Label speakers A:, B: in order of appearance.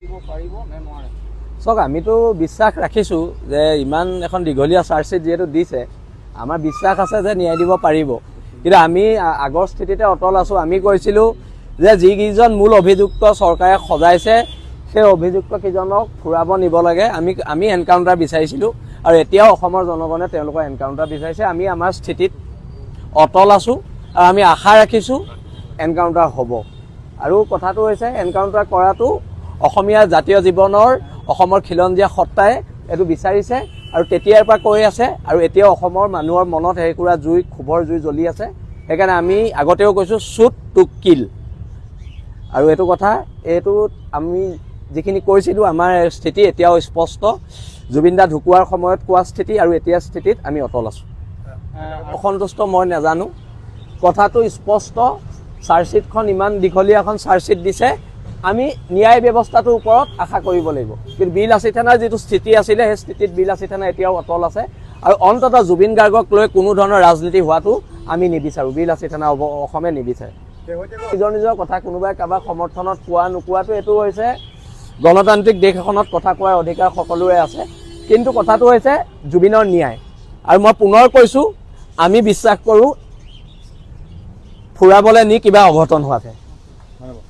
A: দিব পাৰিব নে নোৱাৰে?
B: চাওক, আমিতো বিশ্বাস ৰাখিছোঁ যে ইমান এখন দীঘলীয়া চাৰ্জশ্বিট যিহেতু দিছে, আমাৰ বিশ্বাস আছে যে ন্যায় দিব পাৰিব। কিন্তু আমি আগৰ স্থিতিতে অটল আছোঁ। আমি কৈছিলোঁ যে যিকেইজন মূল অভিযুক্ত চৰকাৰে সজাইছে, সেই অভিযুক্ত কেইজনক ফুৰাব নিব লাগে। আমি আমি এনকাউণ্টাৰ বিচাৰিছিলোঁ আৰু এতিয়াও অসমৰ জনগণে তেওঁলোকৰ এনকাউণ্টাৰ বিচাৰিছে। আমি আমাৰ স্থিতিত অটল আছোঁ আৰু আমি আশা ৰাখিছোঁ এনকাউণ্টাৰ হ'ব। আৰু কথাটো হৈছে, এনকাউণ্টাৰ কৰাটো অসমীয়া জাতীয় জীৱনৰ, অসমৰ খিলঞ্জীয়া সত্তাই এইটো বিচাৰিছে আৰু তেতিয়াৰ পৰা কৈ আছে আৰু এতিয়াও অসমৰ মানুহৰ মনত সেইকুৰা জুই, ক্ষোভৰ জুই জ্বলি আছে। সেইকাৰণে আমি আগতেও কৈছোঁ, শ্বুট টু কিল। আৰু এইটো কথা, এইটোত আমি যিখিনি কৈছিলোঁ, আমাৰ স্থিতি এতিয়াও স্পষ্ট। জুবিন দা ঢুকোৱাৰ সময়ত কোৱা স্থিতি আৰু এতিয়া স্থিতিত আমি অটল আছোঁ। অসন্তুষ্ট মই নাজানো, কথাটো স্পষ্ট। চাৰ্জশ্বিটখন ইমান দীঘলীয়া এখন চাৰ্জশ্বিট দিছে, আমি ন্যায় ব্যৱস্থাটোৰ ওপৰত আশা কৰিব লাগিব। কিন্তু বীৰ লাচিত সেনাৰ যিটো স্থিতি আছিলে, সেই স্থিতিত বীৰ লাচিত সেনা এতিয়াও অটল আছে। আৰু অন্ততঃ জুবিন গাৰ্গক লৈ কোনো ধৰণৰ ৰাজনীতি হোৱাটো আমি নিবিচাৰোঁ, বীৰ লাচিত সেনা অসমে নিবিচাৰে। নিজৰ নিজৰ কথা, কোনোবাই কাৰোবাক সমৰ্থনত কোৱা নোকোৱাটো, এইটো হৈছে গণতান্ত্ৰিক দেশ এখনত কথা কোৱাৰ অধিকাৰ সকলোৰে আছে। কিন্তু কথাটো হৈছে জুবিনৰ ন্যায়। আৰু মই পুনৰ কৈছোঁ, আমি বিশ্বাস কৰোঁ ফুৰাবলৈ নি কিবা অঘটন হোৱাতে।
A: ধন্যবাদ।